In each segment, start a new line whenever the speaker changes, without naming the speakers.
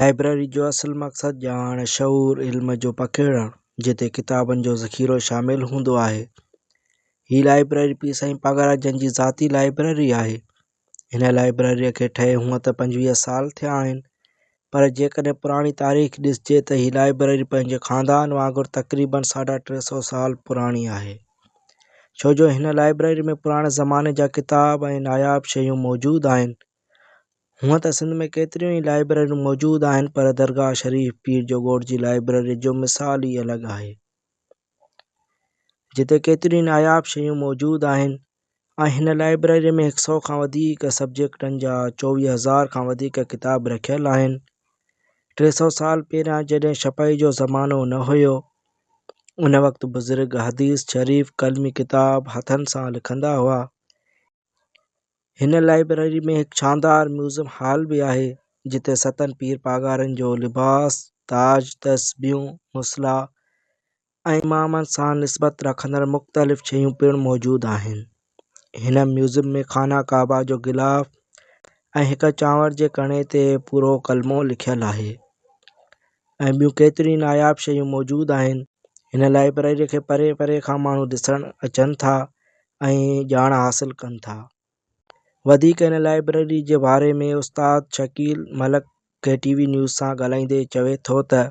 Library جو اصل مقصد ڄاڻ، شعور، علم جو پکيڙڻ، جتي ڪتابن جو ذخيرو شامل هوندو آهي. هي لائبريري پير سائين پاڳارا جن جي ذاتي لائبريري آهي. هن لائبريريء کي ٺهي هونء ته 25 سال ٿيا آهن، پر جيڪڏهن پراڻي تاريخ ڏسجي ته هي لائبريري پنهنجي خاندان وانگر تقريباً ساڍا ٽي سئو سال پراڻي آهي. ڇو جو هن لائبريري ۾ پراڻي زماني جا ڪتاب ۽ ناياب شيون موجود آهن. هونء ته سنڌ ۾ ڪيتريون ئي لائبريريون موجود آهن پر درگاهه شريف پير جو ڳوٺ جي لائبريريء جو مثال ئي الڳ آهي. جتي ڪيتريون ئي ناياب شيون موجود آهن ۽ هن لائبريريء ۾ هڪ سئو کان وڌيڪ سبجيڪٽن جا 24 هزار کان وڌيڪ ڪتاب رکيل آهن. 300 سال پهريان جڏهن ڇپائي جو زمانو نه هيو، ان وقت بزرگ حديث شريف قلمي ڪتاب هٿن سان لکندا هئا. هن لائبريري ۾ هڪ شاندار ميوزم هال به آهي، جتي ستن پير پاڳارن جو لباس، تاج، تسبيحون، مصليٰ ۽ امامن سان نسبت رکندڙ مختلف شيون پڻ موجود آهن. هن ميوزم ۾ خانه ڪعبه جو غلاف ۽ هڪ چانور جي ڪڻي تي پورو ڪلمو لکيل آهي ۽ ٻيون ڪيتريون ئي ناياب شيون موجود آهن. هن لائبريري کي پري پري کان ماڻهو ڏسڻ اچن ٿا ۽ ڄاڻ حاصل ڪن ٿا. وڌيڪ هن لائبريري جي باري ۾ استاد Shakeel Malik K T V news سان ڳالهائيندي چوي ٿو ته.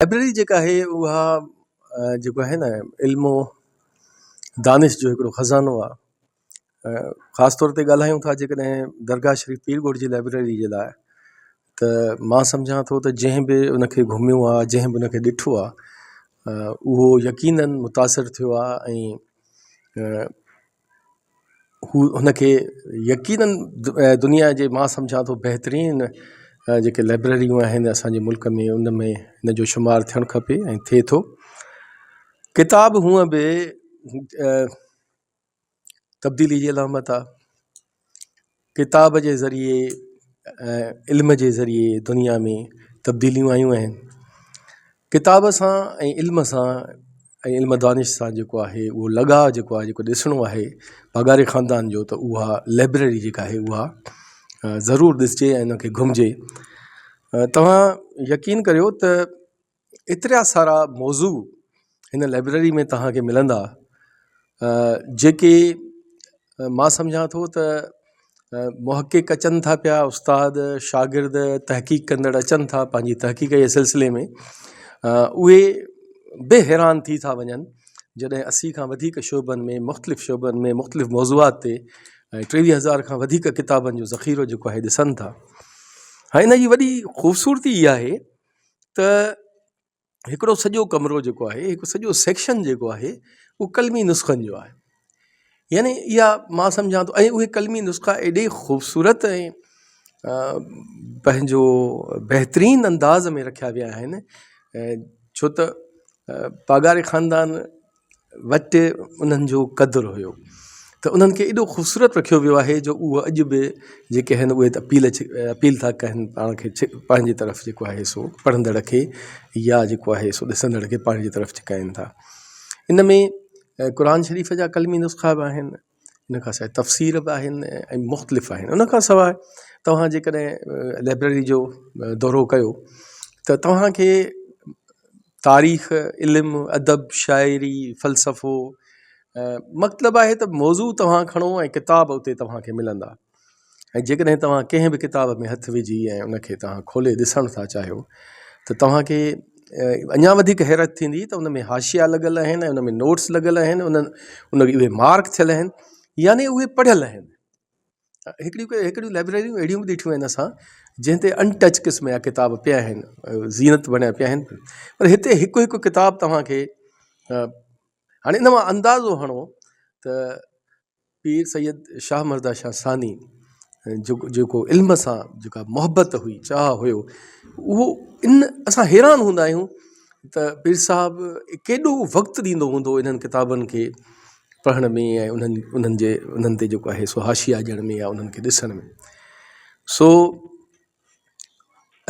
لائبريري جيڪا آهي اها جيڪو آهي نه علم و دانش جو هڪڙو خزانو آهي خاص طور تي ڳالهايون ٿا جيڪڏهن درگاهه شريف پير ڳوٺ جي لائبريري جي لاء ته مان سمجهان ٿو ته جنهن به ان کي گهميو آهي جنهن به ان کي ڏٺو آهي اهو يقينن متاثر ٿيو آهي ۽ هو هن کي يقينن دنيا جي مان سمجهان ٿو بهترين جيڪي لائبريريون آهن اسانجي ملڪ ۾ ان ۾ هن جو شمار ٿيڻ کپي ۽ ٿئي ٿو ڪتاب هونء به تبديلي جي علامت آ ڪتاب جي ذريعي ۽ علم جي ذريعي دنيا ۾ تبديليون آيون آهن ڪتاب سان ۽ علم سان ۽ علم دانش سان جيڪو آهي اهو لڳاء جيڪو آهي جيڪو ڏسڻو آهي پاڳاري خاندان جو ته اها لائبريري جيڪا آهي اها ضرور ڏسجي ۽ ان کي گهمجي توهان يقين ڪريو ته ايترا سارا موضوع هن لائبريري ۾ توهان کي ملندا جيڪي مان سمجهان ٿو ته محقق اچن ٿا پيا استاد شاگرد تحقيق ڪندڙ اچن ٿا پنهنجي تحقيق جي سلسلي ۾ اهي به حيران ٿي ٿا وڃن جڏهن 80 کان وڌيڪ شعبن ۾ مختلف شعبن ۾ مختلف موضوعات تي ۽ 23 هزار کان وڌيڪ ڪتابن جو ذخيرو جيڪو آهي ڏسن ٿا هاڻي هن جي وڏي خوبصورتي اها آهي ته هڪڙو سڄو ڪمرو جيڪو آهي هڪ سڄو سيڪشن جيڪو آهي اهو قلمي نسخن جو آهي يعني اها مان سمجهان ٿو ۽ اهي قلمي نسخا ايڏي خوبصورت ۽ پنهنجو بهترين انداز ۾ رکيا ويا آهن ڇو ته پاڳاري خاندان وٽ انهن جو قدر هيو ته انهن کي ايڏو خوبصورت رکيو ويو آهي جو اهو اڄ به جيڪي آهن اهي اپيل اپيل ٿا ڪن پاڻ کي پنهنجي طرف جيڪو آهي سو پڙهندڙ کي يا جيڪو آهي سو ڏسندڙ کي پنهنجي طرف ڇڪائين ٿا ان ۾ قرآن شريف جا قلمي نسخا به آهن ان کان سواء تفسير به آهن ۽ مختلف آهن ان کان سواء توهان جيڪڏهن لائبريري جو دورو ڪيو ته توهان کي تاريخ، علم، ادب، شاعري، فلسفو مطلب آهي ته موضوع توهان کڻو ۽ ڪتاب اتي توهان کي ملندا ۽ جيڪڏهن توهان ڪنهن به ڪتاب ۾ هٿ وجهي ۽ ان کي توهان کولي ڏسڻ ٿا چاهيو ته توهان کي اڃا وڌيڪ حيرت ٿيندي ته ان ۾ حاشيا لڳل آهن ۽ ان ۾ نوٽس لڳل آهن انهن ان اهي مارڪ ٿيل آهن يعني اهي پڙهيل آهن. هڪڙيون هڪڙيون لائبريريون اهڙيون به ڏٺيون آهن اسان جنهن تي ان ٽچ قسم جا ڪتاب پيا آهن زينت بڻيا پيا آهن پر هتي هڪ هڪ ڪتاب توهان کي هاڻي ان مان اندازو هڻو ته پير سيد شاهه مرزا شاهه ثاني جيڪو جيڪو علم سان جيڪا محبت هئي چاهه هيو اهو ان اسان حيران هوندا آهيون ته پير صاحب ڪيڏو وقت ڏيندو هوندو انهن ڪتابن کي پڙهڻ ۾ ۽ انهن انهن جي انهن تي جيڪو آهي سو حاشيا ڏيڻ ۾ يا انهن کي ڏسڻ ۾ سو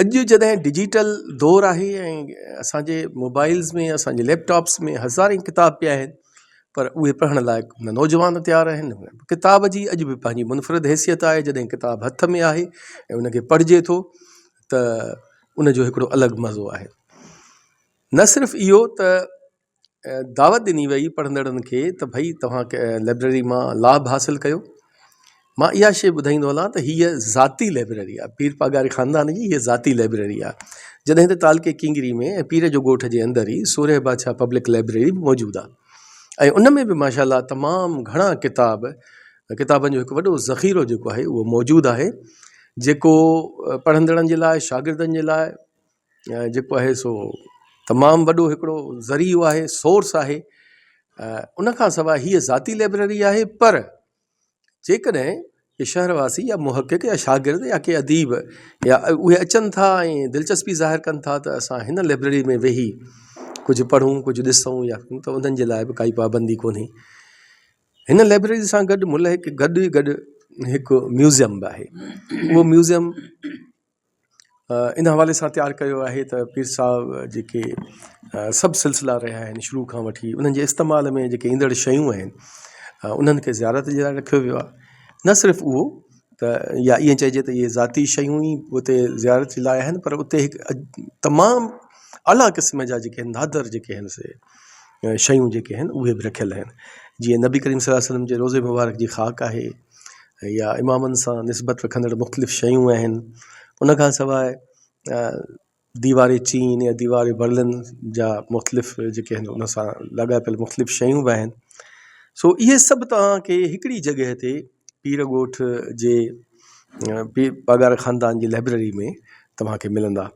اڄ جڏهن ڊجيٽل دور آهي ۽ اسانجي موبائلز ۾ اسانجي ليپ ٽاپس ۾ هزارين ڪتاب پيا آهن پر اهي پڙهڻ لاء نه نوجوان تيار آهن ڪتاب جي اڄ به پنهنجي منفرد حيثيت آهي جڏهن ڪتاب هٿ ۾ آهي ۽ ان کي پڙهجي ٿو ته ان جو هڪڙو الڳ مزو آهي نه صرف اهو ته دعوت ڏني وئي پڙهندڙن کي ته ڀئي توهان لائبريري مان لاڀ حاصل ڪيو مان اها شيء ٻڌائيندو هلان ته هيء ذاتي لائبريري آهي پير پاڳاري خاندان جي هيء ذاتي لائبريري آهي جڏهن ته تعلقي ڪينگري ۾ ۽ پير جو ڳوٺ جي اندر ئي سورهيه بادشاهه پبلڪ لائبريري به موجود آهي ۽ ان ۾ به ماشاء الله تمام گهڻا ڪتاب ڪتابن جو هڪ وڏو ذخيرو جيڪو آهي اهو موجود آهي جيڪو پڙهندڙن جي لاء شاگردن جي لاء جيڪو آهي سو تمام وڏو هڪڙو ذريعو آهي سورس آهي ان کان سواء هيء ذاتي لائبريري آهي پر جيڪڏهن ڪي شهر واسي يا محقق يا شاگرد يا ڪي اديب يا اهي اچن ٿا ۽ دلچسپي ظاهر ڪن ٿا ته اسان هن لائبريري ۾ ويهي ڪجهه پڙهون ڪجهه ڏسون يا ته انهن جي لاء به ڪائي پابندي ڪونهي هن لائبريري سان گڏ ملحق گڏ ئي گڏ هڪ ميوزيم به آهي اهو ميوزيم ان حوالي سان تيار ڪيو آهي ته پير صاحب جيڪي سڀ سلسلا رهيا آهن شروع کان وٺي انهن جي استعمال ۾ جيڪي ايندڙ شيون آهن انهن کي زيارت جي لاء رکيو ويو آهي نه صرف اهو ته يا ائين چئجي ته اهي ذاتي شيون ئي اتي زيارت جي لاء آهن پر اتي هڪ تمام اعليٰ قسم جا جيڪي نادر جيڪي آهن سي شيون جيڪي آهن اهي به رکيل آهن جيئن نبي ڪريم صلي الله عليه وسلم جي روضي مبارڪ جي خاڪ آهي يا امامن سان نسبت رکندڙ مختلف شيون آهن ان کان سواء ديوار چين يا ديوار برلن جا مختلف جيڪي آهن ان سان لاڳاپيل مختلف شيون به آهن سو اهي سڀ توهانکي هڪڙي جڳهه تي پير ڳوٺ جي پير پاڳارا خاندان جي لائبريري ۾ توهانکي ملندا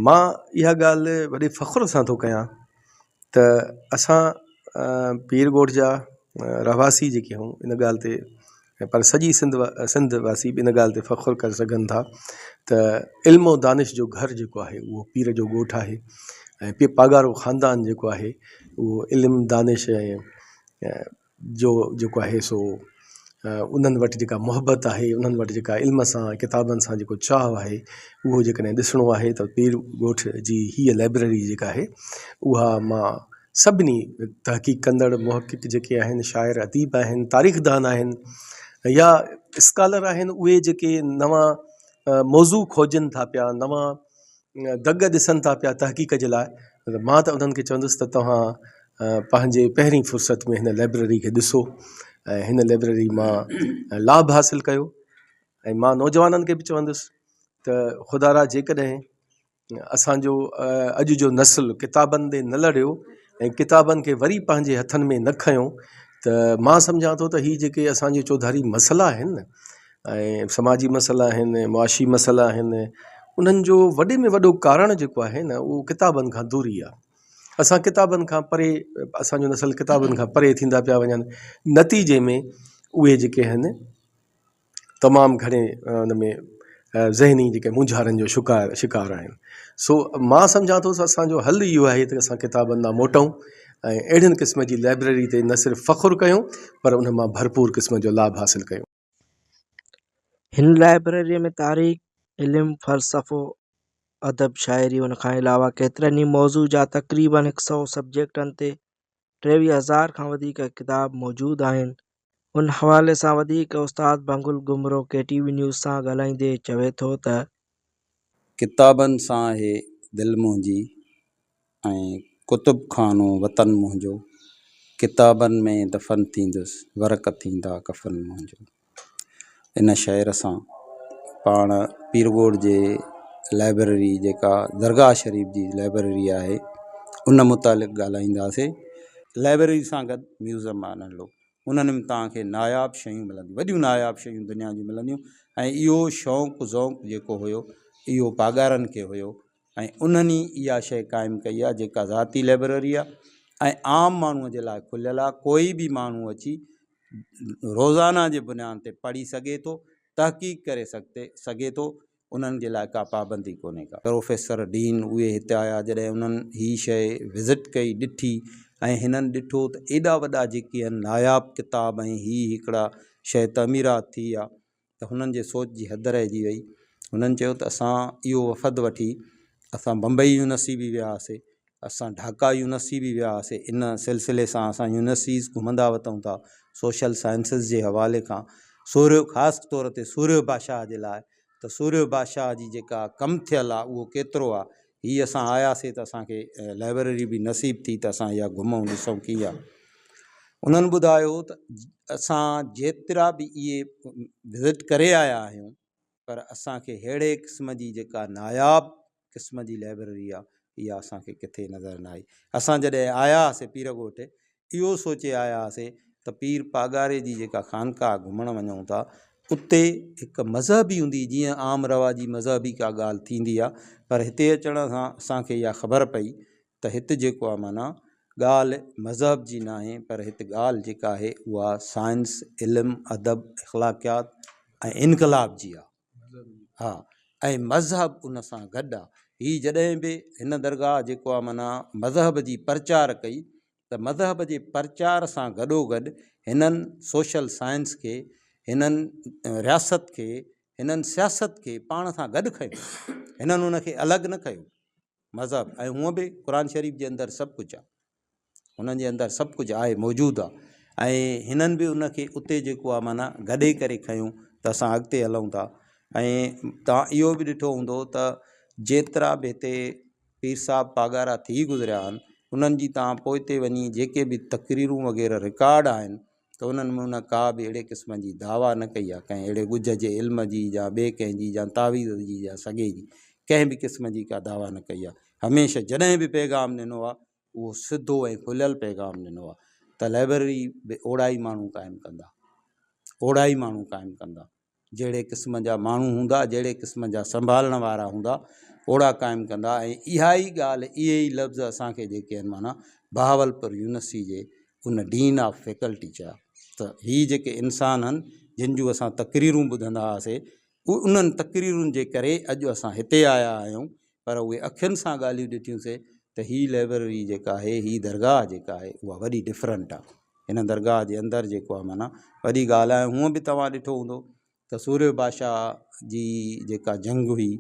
مان اها ڳالهه وڏي فخر سان ٿو ڪيان ته اسان پير ڳوٺ جا رهواسي جيڪي آهيون ان ڳالهه تي پر سڄي سنڌ سنڌ واسي به ان ڳالهه تي فخر ڪري سگهن ٿا ته علم و دانش جو گهر جيڪو آهي اهو پير جو ڳوٺ آهي ۽ پاڳارو خاندان جيڪو آهي اهو علم دانش ۽ جو جيڪو آهي سو انهن وٽ جيڪا محبت آهي انهن وٽ جيڪا علم سان ڪتابن سان جيڪو چاهه آهي اهو جيڪڏهن ڏسڻو آهي ته پير ڳوٺ جي هيء لائبريري جيڪا آهي اها مان سڀني تحقيق ڪندڙ محقق جيڪي آهن شاعر اديب آهن تاريخدان آهن يا اسڪالر آهن اهي جيڪي نوان موضوع کوجن ٿا پيا نوان دڳ ڏسن ٿا پيا تحقيق جي لاء ته مان ته انهن کي چوندس ته توهان پنهنجي پهرين فرصت ۾ هن لائبريري کي ڏسو ۽ هن لائبريري مان لاڀ حاصل ڪيو ۽ مان نوجوانن کي به چوندس ته خدارا جيڪڏهن اسانجو اڄ جو نسل ڪتابن ڏي نه لڙيو ۽ ڪتابن کي وري پنهنجي هٿن ۾ نه کنيو ته مان سمجهان ٿو ته هي جيڪي اسانجي چوڌاري مسئلا آهن نه ۽ سماجي مسئلا آهن معاشي مسئلا آهن انهن جو وڏي ۾ وڏو ڪارڻ جيڪو آهي نه اهو ڪتابن کان دوري آهي اسان ڪتابن کان پري اسانجو نسل ڪتابن کان پري ٿيندا پيا وڃن نتيجي ۾ اهي جيڪي آهن تمام گهڻي ان ۾ ذهني جيڪي مونجهارن جو شڪار شڪار آهن سو مان سمجهان ٿو اسانجو حل اهو آهي ته اسان ڪتابن ڏانهن موٽون ۽ اهڙين قسم جي لائبريري تي نه صرف فخر ڪيون پر ان مان ڀرپور قسم جو لاڀ حاصل ڪيون.
هن لائبريريء ۾ تاريخ، علم، فلسفو، ادب، شاعري ان کان علاوه ڪيترن ئي موضوع جا تقريباً هڪ سئو سبجيڪٽن تي 23 هزار کان وڌيڪ ڪتاب موجود آهن. ان حوالي سان وڌيڪ استاد Bangul Ghumro K T V news سان ڳالهائيندي چوي ٿو ته.
ڪتابن سان آهي دل منهنجي ۽ ڪتب خانو وطن منهنجو، ڪتابن ۾ دفن ٿيندس، ورق ٿيندا ڪفن منهنجو. ان شعر سان پاڻ پيرڳوٺ جي لائبريري جيڪا درگاهه شريف جي لائبريري آهي ان متعلق ڳالهائينداسين. لائبريري سان گڏ ميوزم آهي ننڍڙو انهن ۾ توهان کي ناياب شيون ملنديون وڏيون ناياب شيون دنيا جون ملنديون ۽ اهو شوق ذوق جيڪو هيو اهو پاڳارن کي هيو ۽ انهن ئي اها شيء قائم ڪئي آهي جيڪا ذاتي لئبرري آهي ۽ عام ماڻهوء جي لاء کليل آهي ڪوئي به ماڻهو اچي روزانه جي بنياد تي پڙهي سگهي ٿو تحقيق ڪري سگهتي سگهي ٿو انهن جي لاء ڪا پابندي ڪونهي ڪا. پروفيسر ڊين اهي هتي آيا جڏهن انهن هي شيء وزٽ ڪئي ڏٺي ۽ هنن ڏٺو ته ايڏا وڏا جيڪي آهن ناياب ڪتاب ۽ هي هڪڙا شيء تعميرات ٿي آهي ته هنن جي سوچ جي حد رهجي وئي. هنن چيو ته اسان اهو وفد وٺي اسان بمبئي يونيورسٽي به ويا هئاسي، اسان ڍاڪا يونيورسٽي به ويا هئاسي، ان سلسلي سان اسان يونيورسٽيز گهمندا وتون ٿا، سوشل سائنسز جي حوالي کان سورهيو خاص طور تي سورهيو بادشاهه جي لاء ته سورهيه بادشاهه جي جيڪا ڪم ٿيل آ اهو ڪيترو آ. هي اسان آياسي ته اسان کي لائبريري به نصيب ٿي ته اسان اها گهمون ڏسون ڪيئن آ. انهن ٻڌايو ته اسان جيترا به اهي وزٽ ڪري آيا آهيون پر اسان کي ههڙي قسم جي جيڪا ناياب قسم جي لائبريري آ اها اسان کي ڪٿي نظر نه آئي. اسان جڏهن آيا هئاسي پير ڳوٺ اهو سوچي آيا هئاسي ته پير پاڳاري جي جيڪا خانقاهه گهمڻ وڃون ٿا اتي هڪ مذهبي هوندي جيئن عام رواجي مذهبي ڪا ڳالهه ٿيندي آ پر هتي اچڻ سان اسان کي اها خبر پئي ته هت جيڪو آ معنيٰ ڳالهه مذهب جي ناهي پر هت ڳالهه جيڪا آهي اها سائنس علم ادب اخلاقيات ۽ انقلاب جي آ ها ۽ مذهب ان سان گڏ آ. هي جڏهن به هن درگاهه جيڪو آ معنيٰ مذهب جي پرچار ڪئي ته مذهب جي پرچار سان گڏوگڏ هنن سوشل سائنس کي، هنن رياست کي، هنن سياست کي پاڻ سان گڏ کنيو. هنن ان کي الڳ نه ڪيو. مذهب ۽ هونء به قرآن شريف جي اندر سڀ ڪجهه آ. هنن جي اندر سڀ ڪجهه آهي موجود آ ۽ هنن به ان کي اتي جيڪو آ معنيٰ گڏي ڪري کنيو ته اسان اڳتي هلون ٿا ۽ توهان اهو به ڏٺو هوندو ته جيترا به هتي پير صاحب پاڳارا ٿي گذريا آهن انهن جي توهان پوئتي وڃي جيڪي به تقريرون وغيره رڪارڊ آهن ته انهن ۾ ان ڪا به اهڙي قسم جي دعويٰ نه ڪئي آهي ڪنهن اهڙي ڳجهه جي علم جي يا ٻئي ڪنهن جي يا تعويذ جي يا سڳي جي ڪنهن به قسم جي ڪا دعويٰ نه ڪئي آهي هميشه جڏهن به پيغام ڏنو آهي اهو سڌو ۽ کليل پيغام ڏنو آهي ته لائبريري به اوڙا ئي ماڻهو قائم ڪندا اوڙا ئي ماڻهو قائم ڪندا جهڙي قسم جا ماڻهو هوندا، جهڙي قسم جا سنڀالڻ وارا هوندا، اوڙا قائم ڪندا ۽ اها ئي ڳالهه، اهي ئي لفظ اسان کي جيڪي آهن معنيٰ بهاولپور يونيورسٽي جي ان ڊين آف فيڪلٽي چيا ته هي جيڪي انسان آهن، جن جون اسان تقريرون ٻڌندا هئاسي، انهن تقريرن جي ڪري اڄ اسان هتي آيا آهيون، پر اهي اکين سان ڳالهيون ڏٺيون سي ته هي لئبرري جيڪا آهي، هي درگاهه جيڪا آهي، اها وڏي ڊفرنٽ آهي. هن درگاهه جي اندر جيڪو آهي معنيٰ وڏي ڳالهه آهي. هونء به توهان ڏٺو هوندو ته سورهيه بادشاهه جي جيڪا جنگ هئي،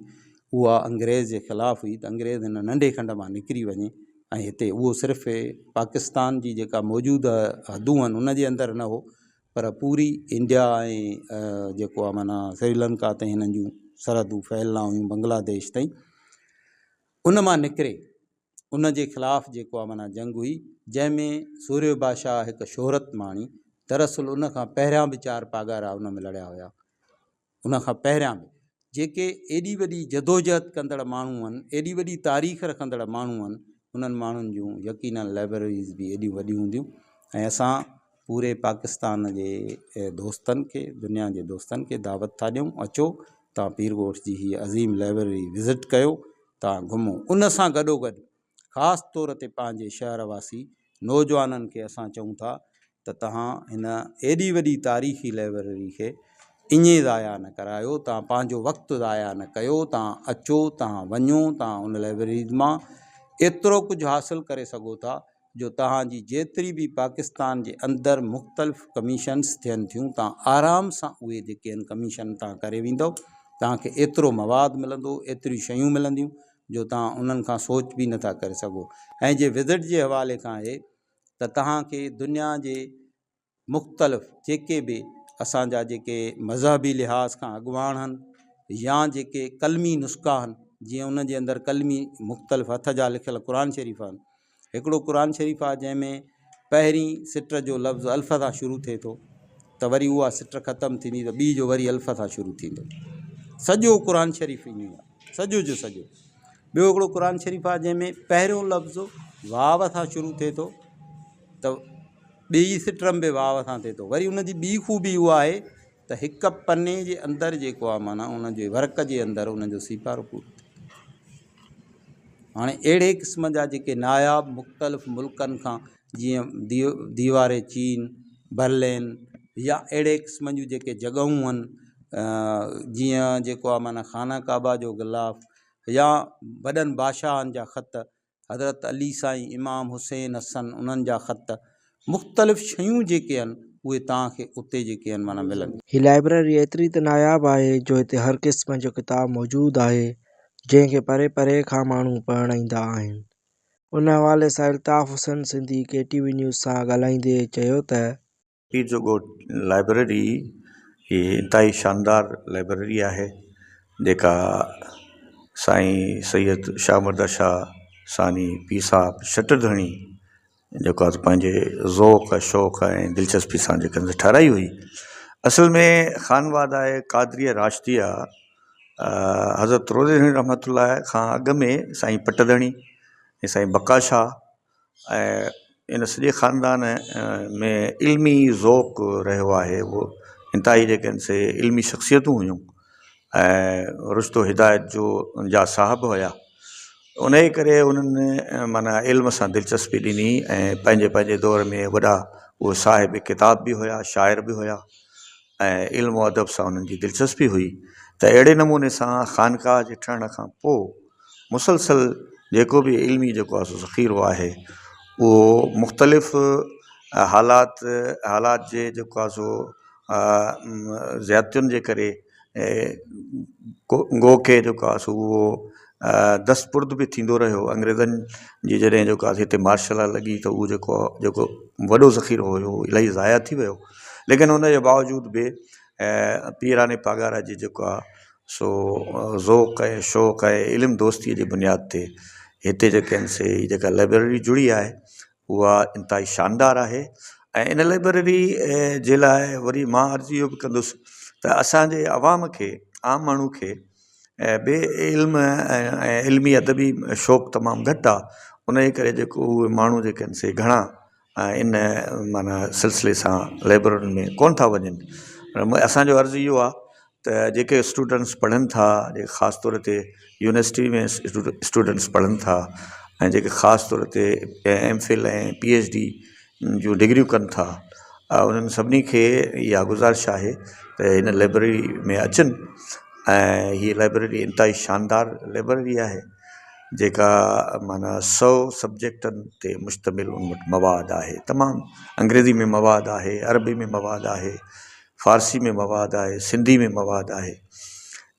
اها انگريز جي خلاف هئي ته انگريز هن ننڍي کنڊ مان نڪري وڃي ۽ هتي اهو صرف پاڪستان جي جيڪا موجوده حدون آهن، ان جي اندر نه هو پر پوري انڊيا ۽ جيڪو آهي معنيٰ سريلنڪا تائين هنن جون سرحدون ڦهليل هيون بنگلاديش تائين ان مان نڪري ان جي خلاف جيڪو آهي معنيٰ جنگ هئي جنهن ۾ سورهيه بادشاهه هڪ شهرت ماڻي دراصل ان کان پهريان به چار پاڳارا ان ۾ لڙيا هيا ان کان پهريان به جيڪي ايڏي وڏي جدوجهد ڪندڙ ماڻهو آهن، ايڏي وڏي تاريخ رکندڙ ماڻهو آهن، انهن ماڻهن جون يقينن لائبريريز به ايڏيون وڏيون هونديون ۽ اسان پوري پاڪستان جي دوستن کي دنيا جي دوستن کي دعوت ٿا ڏيون اچو توهان پير ڳوٺ جي هيء عظيم لائبريري وزٽ ڪيو توهان گهمو ان سان گڏوگڏ خاص طور تي پنهنجي شهر واسي نوجوانن کي اسان چئون ٿا ته توهان هن ايڏي وڏي تاريخي لائبريري کي ائين ضايع نه ڪرايو توهان پنهنجو وقت ضايع نه ڪيو توهان اچو توهان وڃو توهان ان لائبريري مان ايترو ڪجهه حاصل ڪري سگهو ٿا جو توهان جي جيتري به پاڪستان جي اندر مختلف ڪميشنس ٿين ٿيون توهان آرام سان اهي جيڪي آهن ڪميشن توهان ڪري ويندو توهان کي ايترو مواد ملندو ايتريون شيون ملنديون جو توهان انهن کان سوچ به نٿا ڪري سگهو ۽ جي وزٽ جي حوالي کان آهي ته توهان کي دنيا جي مختلف جيڪي به اسان جا جيڪي مذهبي لحاظ کان اڳواڻ آهن يا جيڪي قلمي نسخا آهن جيئن ان جي اندر قلمي مختلف هٿ جا لکيل قرآن شريف آهن هڪڙو قرآن شريف آهي جنهن ۾ پهرين سٽ جو لفظ الف سان شروع ٿئي ٿو ته وري اها سٽ ختم ٿيندي ته ٻي جو وري الف سان شروع ٿيندو سڄو قرآن شريف ائين آهي سڄو جو سڄو ٻيو هڪڙو قرآن شريف آهي جنهن ۾ پهريون لفظ واو سان شروع ٿئي ٿو ته ٻئي سٽ ۾ به واو سان ٿئي ٿو. وري ان جي ٻي خوبي اها آهي ته هڪ پني جي اندر جيڪو آهي معنيٰ ان جي ورق جي اندر ان جو سيپارو پورو ٿئي ٿو. هاڻي اهڙي قسم جا جيڪي ناياب مختلف ملڪن کان جيئن ديوار چين، برلن يا اهڙي قسم جون جيڪي جڳهون آهن جيئن جيڪو آهي معنيٰ خانه ڪعبه جو غلاف يا وڏن بادشاهن جا خط حضرت علي سائين، امام حسين حسن انهن جا خط، مختلف شيون جيڪي آهن اهي توهان کي اتي جيڪي آهن معنيٰ ملن.
هي لائبريري ايتري ته ناياب آهي جو هتي هر قسم جو ڪتاب موجود آهي جنهن کي پري پري کان ماڻهو پڙهڻ ايندا آهن. ان حوالي سان Altaf Hussain Sindhi K T V news سان ڳالهائيندي چيو ته.
پير جو ڳوٺ لائبريري هي انتهائي شاندار لائبريري آهي. جيڪا سائين سيد شاهه مرزا شاهه ثاني پير صاحب شٽ ڌڻي جيڪو آهي پنهنجي ذوق شوق ۽ دلچسپي سان جيڪا ٺهرائي هئي اصل ۾ خانوادهه قادريه راشديه حضرت روضي ڌڻي رحمت الله کان اڳ ۾ سائين پٽ ڌڻي ۽ سائين بقا شاهه ۽ ان سڄي خاندان ۾ علمي ذوق رهيو آهي اهو انتهائي جيڪي آهن سي علمي شخصيتون هيون ۽ رشد و هدايت جو جا صاحب هيا ان جي ڪري انهن معنيٰ علم سان دلچسپي ڏني ۽ پنهنجي پنهنجي دور ۾ وڏا اهي صاحب ڪتاب به هيا شاعر به هيا ۽ علم و ادب سان انهن جي دلچسپي هئي ته اهڙي نموني سان خانقاهه جي ٺهڻ کان پوء مسلسل جيڪو به علمي جيڪو آهي سو ذخيرو آهي اهو مختلف حالات حالات جي جيڪو آهي سو زيادتين جي ڪري گو ڪي جيڪو آهي سو اهو دستبرد به ٿيندو رهيو انگريزن جي جڏهن جيڪو آهي هتي مارشل لا لڳي ته اهو جيڪو جيڪو وڏو ذخيرو هيو الاهي ضايع ٿي ويو ليڪن ان جي باوجود به پيران پاڳارا جي جيڪو آهي سو ذوق ۽ شوق ۽ علم دوستي جي بنياد تي هتي جيڪي آهن سي جيڪا لائبريري جڙي آهي اها انتهائي شاندار آهي ۽ ان لائبريري جي لاء وري مان عرض اهو به ڪندس ته اسانجي عوام کي عام ماڻهو کي به علم ۽ علمي ادبي شوق تمام گهٽ آهي ان جي ڪري جيڪو اهي ماڻهو جيڪي آهن سي گهڻا ان معنيٰ سلسلي سان لائبريرين ۾ ڪونه ٿا وڃن اسانجو عرض اهو آهي ته جيڪي اسٽوڊنٽس پڙهن ٿا جيڪي خاص طور تي يونيورسٽي ۾ اسٽوڊنٽس پڙهن ٿا ۽ جيڪي خاص طور تي M Phil ۽ P H D جون ڊگريون ڪن ٿا انهن سڀني کي اها گذارش آهي ته هن لائبريري ۾ اچن ۽ هيءَ لائبريري انتهائي شاندار لائبريري آهي جيڪا معنيٰ سؤ سبجيڪٽن تي مشتمل ان وٽ مواد آهي تمام انگريزي ۾ مواد آهي عربي ۾ مواد آهي فارسي ۾ مواد آهي سنڌي ۾ مواد آهي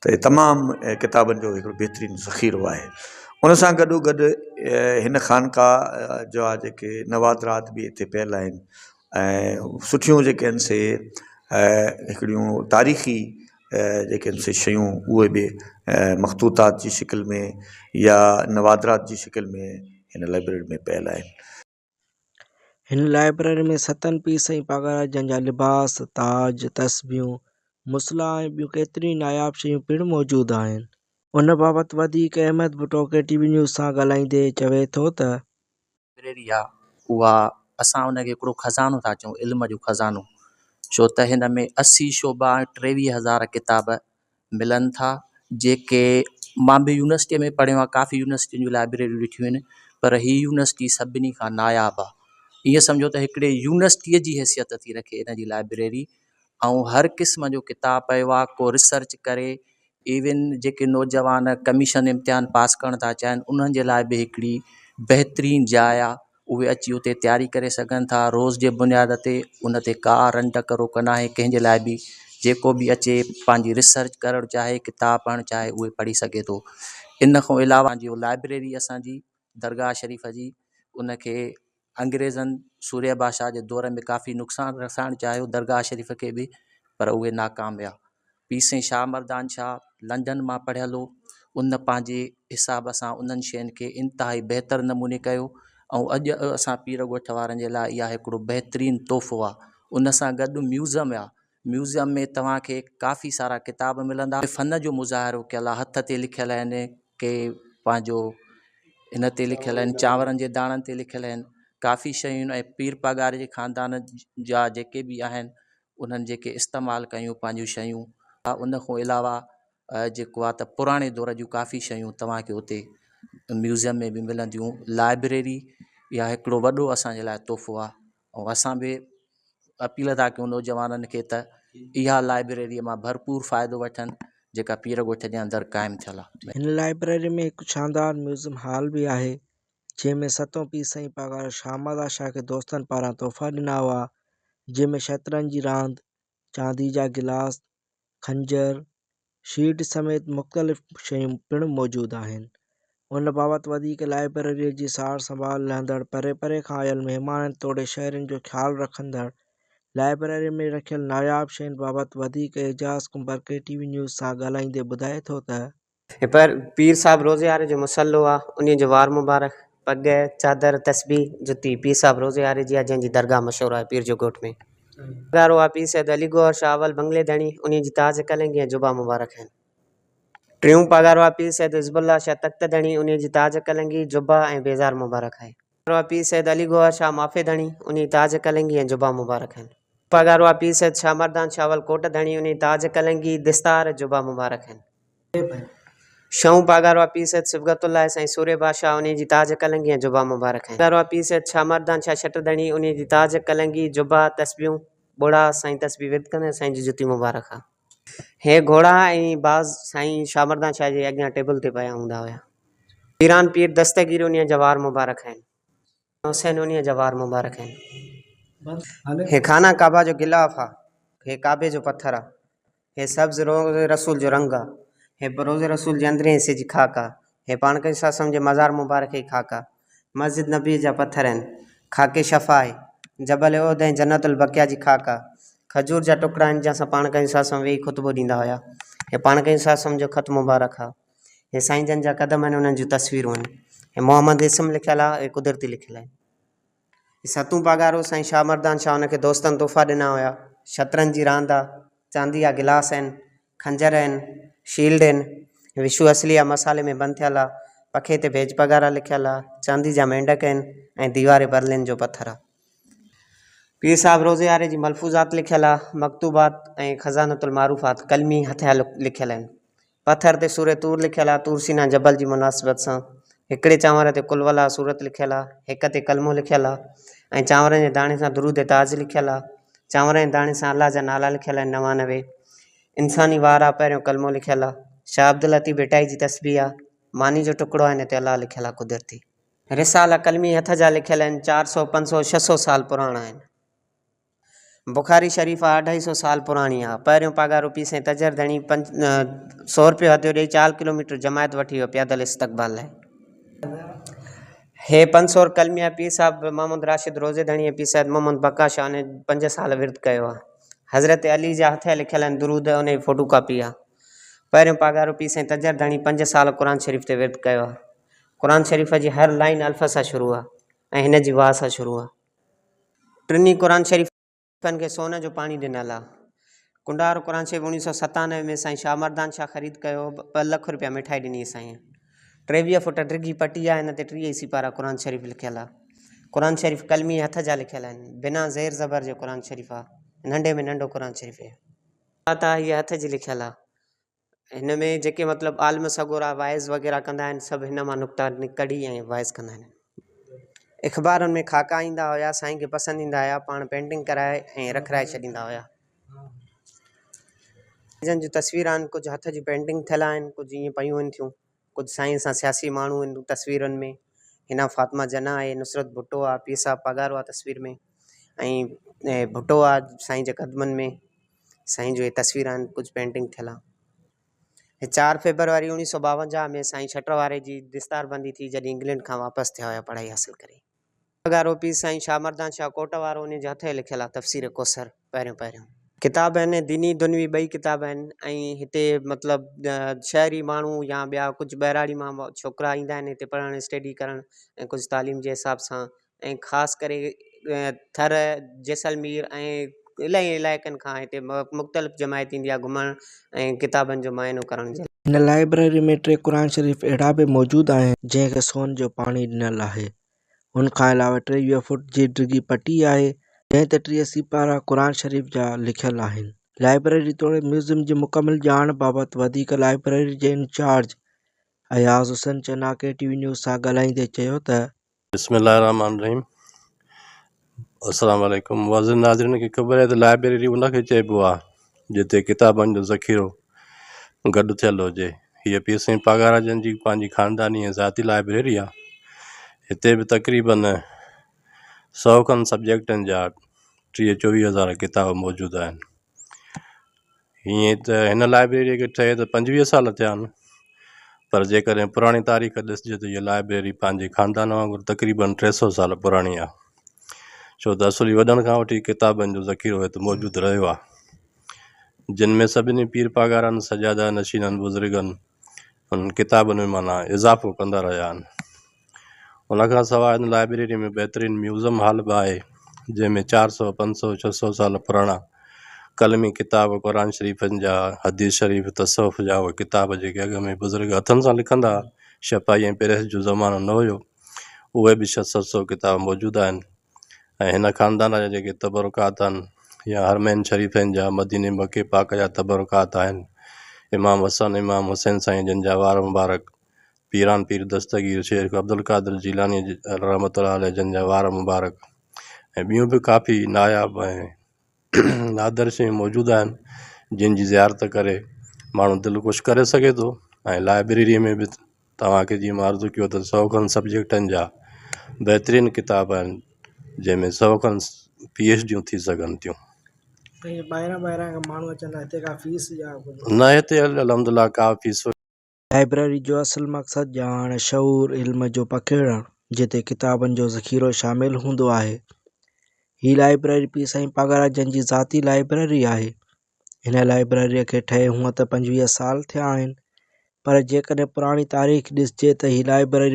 ته تمام ڪتابن جو هڪڙو بهترين ذخيرو آهي ان سان گڏو گڏ هن خانقاهه جا جيڪي نوادرات به هتي پيل آهن ۽ سٺيون جيڪي آهن سي هڪڙيون تاريخي جيڪي آهن سي شيون اهي به مخطوطات جي شڪل ۾ يا نوادرات جي شڪل ۾ هن لائبريري ۾ پيل آهن.
هن لائبريري ۾ ستن پير سائين پاڳارا جن جا لباس، تاج، تسبيحون، مصلا ۽ ٻيون ڪيتريون ئي ناياب شيون پڻ موجود آهن. ان بابت وڌيڪ Ahmed Bhutto K T V news سان ڳالهائيندي چوي ٿو ته.
لائبريري آ اها اسان ان کي هڪڙو خزانو ٿا چئون علم جو خزانو ڇو ته هن ۾ 80 شعبا ۽ 23 هزار ڪتاب ملن ٿا جيڪي مان به يونيورسٽيء ۾ پڙهيو آهيان ڪافي يونيورسٽين جون لائبريريون ڏٺيون آهن پر هي يونيورسٽي سڀني کان ناياب آهي ائين سمجهو ته هڪڙي يونيورسٽيء جي حيثيت ٿي رکي ان جي لائبريري ۽ هر قسم جو ڪتاب پيو آهي ڪو ريسرچ ڪري ايون جيڪي نوجوان ڪميشن امتحان پاس ڪرڻ ٿا چاهين انهن جي لاء به هڪڙي بهترين جاء آهي اهي اچي اتي تياري ڪري سگهن ٿا روز جي بنياد تي ان تي ڪا رنڊڪ روڪ ناهي ڪنهن جي لاء به جيڪو به اچي پنهنجي ريسرچ ڪرڻ چاهي ڪتاب پڙهڻ چاهي اهي پڙهي سگهي ٿو ان کان علاوه جيئن لائبريري اسانجي درگاهه شريف جي ان کي انگريزن سوريه بادشاهه جي دور ۾ ڪافي نقصان رسائڻ چاهيو درگاهه شريف کي به پر اهي ناڪام ويا پير سائين شاهه مردان شاهه لنڊن مان پڙهيل هو ان پنهنجي حساب سان انهن شين کي انتهائي بهتر نموني ڪيو ۽ اڄ اسان پير ڳوٺ وارن جي لاء اها هڪڙو بهترين تحفو آهي ان سان گڏ ميوزم آهي ميوزم ۾ توهان کي ڪافي سارا ڪتاب ملندا فن جو مظاهرو ڪيل آهي هٿ تي لکيل آهن ڪي پنهنجو ان تي لکيل آهن چانورن جي داڻن تي لکيل آهن ڪافي شيون ۽ پير پاڳاري جي خاندان جا جيڪي به آهن انهن جيڪي استعمال ڪيون پنهنجون شيون ان کان علاوه جيڪو آهي ته پراڻي دور جون ڪافي شيون توهان کي اتي ميوزيم ۾ به ملنديون لائبريري اها هڪڙو وڏو اسان جي لاء تحفو آهي ۽ اسان به اپيل ٿا ڪيون نوجوانن کي ته اها لائبريري مان ڀرپور فائدو وٺن جيڪا پير ڳوٺ جي اندر قائم ٿيل آهي.
هن لائبريري ۾ هڪ شاندار ميوزيم هال به آهي جنهن ۾ ستون پير سائين پاڳارو شاهه مراد شاهه کي دوستن پاران تحفا ڏنا هئا جنهن ۾ شطرنج جي راند، چاندي جا گلاس، خنجر، شيلڊ سميت مختلف شيون پڻ موجود آهن. ان بابت وڌيڪ لائبريريء جي سار سنڀال لهندڙ پري پري کان آيل مهمانن توڙي شهرين جو خيال رکندڙ لائبريري ۾ رکيل ناياب شين بابت وڌيڪ Ejaz Kumbhar K T V news سان ڳالهائيندي ٻڌائي ٿو ته.
هي پر پير صاحب روضي واري جو مصلو آ، انهي جو وار مبارڪ، پڳ، چادر، تسبيح، جتي پير صاحب روضي واري جي آ، جنهن جي درگاهه مشهور آهي پير جو ڳوٺ ۾. پڳارو آ پير سيد علي گوهر شاهه اول بنگلي ڌڻي، انهي جي تاج ڪلنگي ۽ جبا مبارڪ آهن. ٽيون پاڳارو آ پير سيد حزب الله شاهه تخت ڌڻي، انهي جي تاج ڪلنگي، جبا ۽ بيزار مبارڪ آهي. پاڳارو آ پير سيد علي گوهر شاهه معافي ڌڻي، انهي تاج ڪلنگي ۽ جبا مبارڪ آهن. پاڳارو آ پير سيد شاهه مردان شاهه اول ڪوٽ ڌڻي، انهي تاج ڪلنگي، دستار، جبا مبارڪ آهن. شئون پاڳارو آ پير سيد صبغت الله سائين سورهيه بادشاهه، انهي جي تاج ڪلنگي ۽ جبا مبارڪ آهن. پاڳارو آ پير سيد شاهه مردان شاهه شٽ ڌڻي، انهي جي تاج ڪلنگي، جبا، تسبيحون، ٻوڙا، سائين تسبيح ورد ڪندي سائين جي جتي مبارڪ آ. هي گهوڙا ۽ باز سائين شاهه مردان شاهه جي اڳيان ٽيبل تي پيا هوندا هيا. پيران پير دستگير انهيء جا وار مبارڪ آهن. حسين انهيء جا وار مبارڪ آهن. هي خانه ڪعبه جو غلاف آ. هي ڪعبي جو پٿر آ. هي سبز روض رسول جو رنگ آ. هي روض رسول جي اندرين حصي جي خاڪ آ. هي پاڻ ڪريم صلي الله عليه وسلم جي مزار مبارڪ جي خاڪ آ. مسجد نبوي جا پٿر آهن. خاڪ شفا آهي. جبل احد ۽ جنت البقيع جي خاڪ آ. کجور جا ٽڪڙا آهن جنهن سان پاڻ ڪريم صلي الله عليه وسلم ويهي خطبو ڏيندا هيا. هي پاڻ ڪريم صلي الله عليه وسلم جو خط مبارڪ آ. هي سائين جن جا قدم آهن انهن جون تصويرون آهن. هي محمد اسم لکيل آ هي قدرتي لکيل آهي. هي ستون پاڳارو سائين شاهه مردان شاهه ان کي دوستن تحفا ڏنا هيا. شطرنج جي راند آ. چاندي جا گلاس آهن، خنجر آهن، شيلڊ آهن، وشو اصلي آ مصالحي ۾ بند ٿيل آ، پکي تي ڀيڄ پگهارا لکيل آ، چاندي جا مينڍڪ آهن ۽ ديوار برلن جو پٿر آ. پير صاحب روضي واري جي ملفوظات لکيل آ، مڪتوبات ۽ خزانة المعروفات قلمي هٿيا لکيل آهن. پٿر تي سورة طور لکيل آ، طور سينا جبل جي مناسبت سان. هڪڙي چانور تي قل والله سورت لکيل آ، هڪ تي ڪلمو لکيل آ ۽ چانورن جي داڻي سان درود تاج لکيل آ. چانورن جي داڻي سان الله جا نالا لکيل آهن 99. انساني وار آ، پهريون ڪلمو لکيل آ. شاهه عبداللطيف ڀٽائي جي تسبيح آ. ماني جو ٽڪڙو آ، ان تي الله لکيل آ قدرتي. رسالا قلمي هٿ جا لکيل آهن، 400، 500، 600 سال پراڻا آهن. بخاري شريف آ اڍائي سو سال پراڻي آ. پهريون پاڳارو پير سائين تجر ڌڻي پنج سو رپيو هديو ڏئي چار ڪلوميٽر جماعت وٺي ويو پيادل استقبال لاء. هي 500 قلمي آ پير صاحب محمد راشد روضي ڌڻي ۽ پير صاحب محمد بقا شاهه ان 5 سال ورد ڪيو آ. حضرت علي جا هٿيا لکيل آهن درود ان جي فوٽو ڪاپي آ. پهريون پاڳارو پير سائين تجر ڌڻي 5 سال قرآن شريف تي ورد ڪيو آ. قرآن شريف جي هر لائين الف سان شروع آ ۽ هن جي واء سان شروع آ. ٽنهي قرآن شريفن کي سون جو پاڻي ڏنل آ. ڪنڊار قرآن شريف 1997 ۾ سائين شاهه مردان شاهه خريد ڪيو هو. 2 لک روپيا مٺائي ڏني هئي سائين. 23 فوٽ ڊگهي پٽي آ هن تي 30 سيپارا قرآن شريف لکيل آ. قرآن شريف قلمي هٿ جا لکيل آهن. بنا زير زبر جو قرآن شريف آ. ننڍي ۾ ننڍو قرآن شريف هي. آ هي هٿ جي لکيل آ. هن ۾ جيڪي مطلب عالم سڳورا واعظ وغيره ڪندا آهن سڀ هن مان نقطا ڪڍي ۽ واعظ ڪندا آهن. اخبارن ۾ خاڪا ايندا هيا سائين کي پسند ايندا هيا پاڻ پينٽنگ ڪرائي ۽ رکرائي ڇڏيندا هيا. جن جون تصوير آهن ڪجهه هٿ جون پينٽنگ ٿيل آهن ڪجهه ائين پيون آهن ٿيون ڪجهه سائين سان سياسي ماڻهو آهن تصويرن ۾ هن فاطمه جناح آهي نصرت ڀٽو آهي پير صاحب پاڳارو آهي تصوير ۾ ۽ ڀٽو آهي سائين جي قدمن ۾ سائين جو هي تصوير آهن ڪجهه پينٽنگ ٿيل آهن. هي 4 فيبروري 1952 ۾ سائين شٽر واري جي دستار بندي ٿي جڏهن انگلينڊ کان واپس ٿيا هيا پڙهائي حاصل ڪري. پگهارو پير سائين شاهه مردان شاهه ڪوٽ وارو انهي جي هٿ جو لکيل آهي تفسير ڪوثر پهريون پهريون. ڪتاب آهن ديني دنوي ٻئي ڪتاب آهن ۽ هتي مطلب شهري ماڻهو يا ٻيا ڪجهه ٻهراڙي مان ڇوڪرا ايندا آهن هتي پڙهڻ اسٽيڊي ڪرڻ ۽ ڪجهه تعليم جي حساب سان ۽ خاص ڪري ٿر، جيسلمير ۽ الاهي علائقن کان هتي مختلف جماعت ايندي آهي گهمڻ ۽ ڪتابن جو معائنو ڪرڻ جي لاء.
هن لائبريري ۾ ٽي قرآن شريف اهڙا به موجود آهن، جنهن کي سون جو پاڻي ڏنل آهي. ان کان علاوه 23 فوٽ جي ڊگهي پٽي آهي، جنهن تي 30 سيپارا قرآن شريف جا لکيل آهن. لائبريري توڙي ميوزيم جي مڪمل ڄاڻ بابت وڌيڪ لائبريري جي incharge Ayaz Hussain Channa K T V news سان ڳالهائيندي چيو ته.
بسم الله الرحمٰن الرحيم السلام عليڪم معزز ناظرين کي خبر آهي ته لائبريري ان کي چئبو آهي جتي ڪتابن جو ذخيرو گڏ ٿيل هجي هيء پير سائين پاڳارا جن جي پنهنجي خانداني ۽ ذاتي لائبريري آهي هتي به تقريبن سو کن سبجيڪٽن جا 23 24 هزار ڪتاب موجود آهن هيئن ته هن لائبريريء کي ٺهي ته 25 سال ٿيا آهن پر جيڪڏهن پراڻي تاريخ ڏسجي ته هيء لائبريري پنهنجي خاندان وانگر تقريبن 300 سال پراڻي آهي. ڇو ته اصلي وڏن کان وٺي ڪتابن جو ذخيرو هت موجود رهيو آهي جن ۾ سڀني پير پاڳارن سجاده نشينن بزرگن انهن ڪتابن ۾ معنيٰ اضافو ڪندا رهيا آهن ان کان سواء هن لائبريري ۾ بهترين ميوزم هال به آهي جنهن ۾ 400 500 600 سال پراڻا قلمي ڪتاب قرآن شريفن جا حديث شريف تصوف جا اهي ڪتاب جيڪي اڳ ۾ بزرگ هٿن سان لکندا هئا ڇپائي ۽ پريس جو زمانو نه هيو اهي به ڇهه ست سو ڪتاب موجود آهن ۽ هن خاندان جا جيڪي تبرڪات آهن يا حرمين شريفين جا مديني مڪي پاڪ جا تبرڪات آهن امام حسن امام حسين سائين جن جا وار مبارڪ پيران پير دستگير شيخ عبدالقادر جيلاني رحمت الله عليه جن جا وار مبارڪ ۽ ٻيون به ڪافي ناياب ۽ نادر شيون موجود آهن جن جي زيارت ڪري ماڻهو دل خوش ڪري سگهي ٿو ۽ لائبريريءَ ۾ به توهان کي جيئن مان عرض ڪيو ته سو کن سبجيڪٽن جا بهترين ڪتاب آهن جنهن ۾ سو کن پي ايڇ ڊيون ٿي سگهن ٿيون.
ٻاهران ٻاهران کان ماڻهو اچن ٿا هتي ڪا فيس يا
نه هتي الحمدلله ڪا فيس
لائبريري جو اصل مقصد ڄاڻ، شعور، علم جو پکيڙڻ، جتي ڪتابن جو ذخيرو شامل هوندو آهي. هي لائبريري پير سائين پاڳارا جن جي ذاتي لائبريري آهي. هن لائبريريء کي ٺهي هونء ته 25 سال ٿيا آهن، پر جيڪڏهن پراڻي تاريخ ڏسجي ته هي لائبريري.